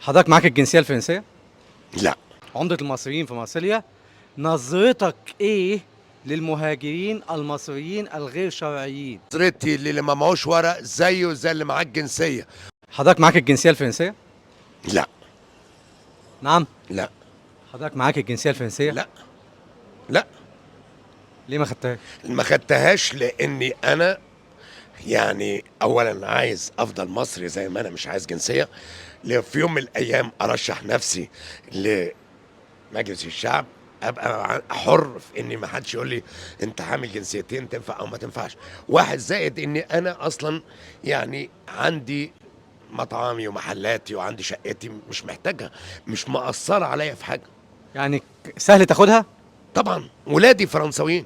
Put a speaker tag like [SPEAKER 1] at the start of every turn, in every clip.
[SPEAKER 1] حضرتك معاك الجنسية الفرنسية؟
[SPEAKER 2] لا.
[SPEAKER 1] عمدة المصريين في مارسيليا، نظرتك ايه للمهاجرين المصريين الغير شرعيين؟
[SPEAKER 2] نظرتي اللي ما معهوش ورق زيه زي اللي معاه الجنسية.
[SPEAKER 1] حضرتك معاك الجنسية الفرنسية؟
[SPEAKER 2] لا.
[SPEAKER 1] نعم.
[SPEAKER 2] لا.
[SPEAKER 1] حضرتك معاك الجنسية الفرنسية؟
[SPEAKER 2] لا. لا.
[SPEAKER 1] ليه ما خدتهاش؟
[SPEAKER 2] ما خدتهاش لاني انا يعني اولا عايز افضل مصري زي ما انا، مش عايز جنسية. في يوم من الايام ارشح نفسي لمجلس الشعب، ابقى حر في اني ما حدش يقول لي انت حامل جنسيتين تنفع او ما تنفعش. واحد زائد اني انا اصلا يعني عندي مطعمي ومحلاتي وعندي شقتي، مش محتاجها، مش مقصرة عليا في حاجة.
[SPEAKER 1] يعني سهل تاخدها؟
[SPEAKER 2] طبعا ولادي فرنساويين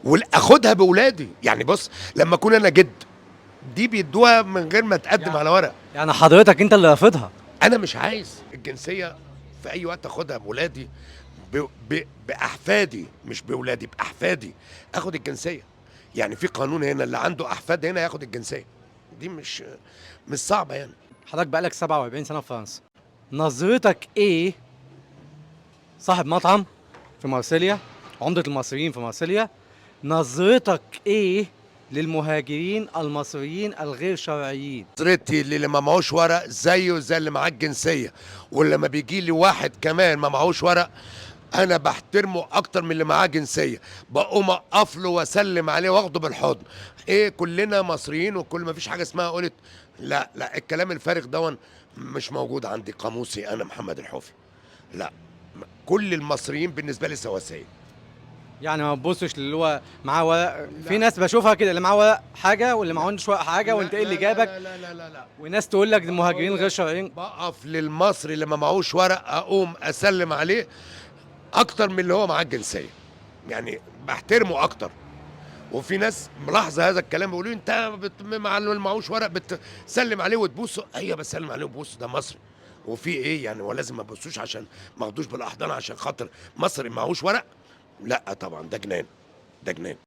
[SPEAKER 2] واخدها بولادي. يعني بص، لما اكون انا جد دي بيدوها من غير ما تقدم
[SPEAKER 1] يعني
[SPEAKER 2] على ورق.
[SPEAKER 1] يعني حضرتك انت اللي رافضها؟
[SPEAKER 2] انا مش عايز الجنسية، في اي وقت اخدها بولادي، ب ب باحفادي، مش بولادي، باحفادي اخد الجنسية. يعني في قانون هنا اللي عنده احفاد هنا ياخد الجنسية، دي مش صعبة يعني.
[SPEAKER 1] حضرتك بقالك 47 سنة في فرنسا، نظرتك ايه؟ صاحب مطعم في مارسيليا، عمدة المصريين في مارسيليا، نظرتك ايه للمهاجرين المصريين الغير شرعيين؟
[SPEAKER 2] نظرتي اللي ما معهوش ورق زيه زي اللي معاه الجنسية، ولما بيجي لي واحد كمان ما معهوش ورق انا بحترمه اكتر من اللي معاه جنسية، بقوم اقف له واسلم عليه واخده بالحضن. ايه، كلنا مصريين وكل ما فيش حاجة اسمها قلت لا لا، الكلام الفارغ دون مش موجود عندي قاموسي انا محمد الحوفي. لا، كل المصريين بالنسبة لي سواسية.
[SPEAKER 1] يعني ما تبصش للي هو معاه ورق، في ناس بشوفها كده اللي معاه ورق حاجة واللي معهوش ورق حاجة، وانت ايه اللي جابك؟
[SPEAKER 2] لا لا لا لا, لا.
[SPEAKER 1] وناس تقول لك المهاجرين غير شرعيين.
[SPEAKER 2] بقف للمصري اللي ما معهوش ورق اقوم اسلم عليه اكتر من اللي هو معاه الجنسية، يعني بحترمه اكتر. وفي ناس ملاحظة هذا الكلام بيقولوا لي انت مع اللي معهوش ورق بتسلم عليه وتبوسه. ايوه بسلم عليه وبوسه، ده مصري، وفي ايه يعني؟ هو لازم ما تبوسوش عشان ما اخدوش بالاحضان عشان خاطر مصري معهوش ورق؟ لا طبعا، ده جنان، ده جنان.